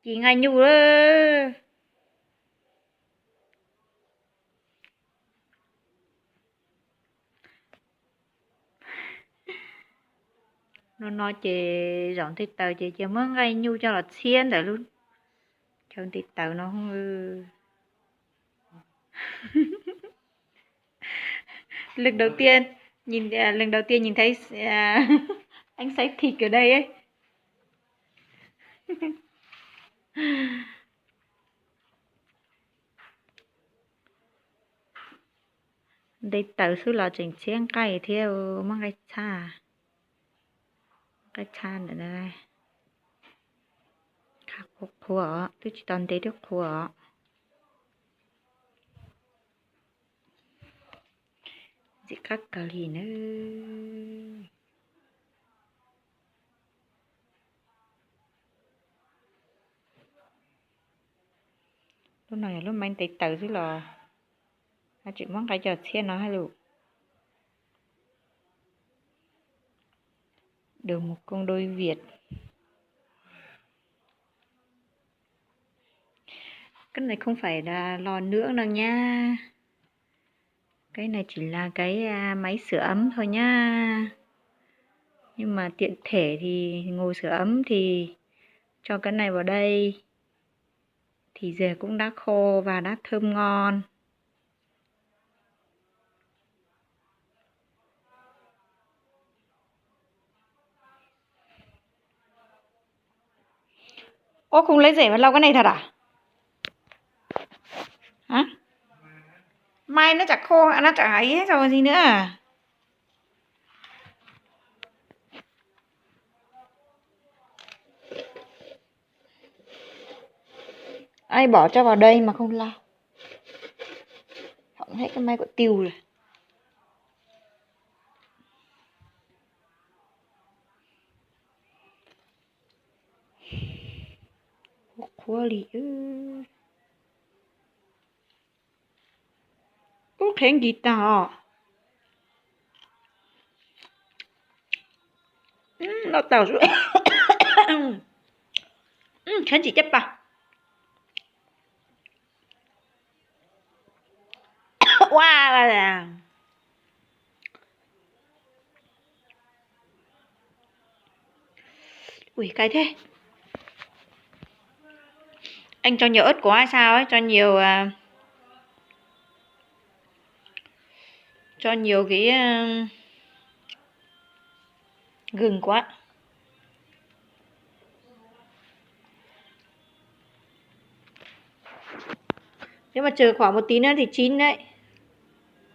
Ci nqaij nyuj lawm. No no ces zaum nte taws ces cia muab nqaij nyuj coj los txhiab ntawm lub chaw nte taws no. Lần đầu tiên nhìn, à, lần đầu tiên nhìn thấy, à, anh xay thịt ở đây ấy. Nte taws xwb los tseem txhiab nqaij thiab, muab nqaij txhaj, nqaij txhaj ntawm no. Qhuav qhuav os, twb tsis tau ntev twb qhuav os. Ntxim qab kawg li na. Lub no yog lub maiv nte taws xwb los tseem muab nqaij coj txhiab no hab lus. Được một công đôi Việt. Cái này không phải là lò nướng đâu nha. Cái này chỉ là cái, à, máy sưởi ấm thôi nhá. Nhưng mà tiện thể thì ngồi sưởi ấm thì cho cái này vào đây. Thì giờ cũng đã khô và đã thơm ngon. Ơ, không lấy rễ vào lau cái này thật à? Hả? Mai nó chả khô, nó chả ấy rồi gì nữa. Ai bỏ cho vào đây mà không lau. Hỏng hết cái máy của Tiêu rồi. Qhuav li. Ub, qhev nkis tag os. Noj tau, qhev ntsim caj pas. Ua, ui, cay thế. Anh cho nhiều ớt quá hay sao ấy, cho nhiều, à, cho nhiều cái, à, gừng quá. Nếu mà chờ khoảng một tí nữa thì chín đấy.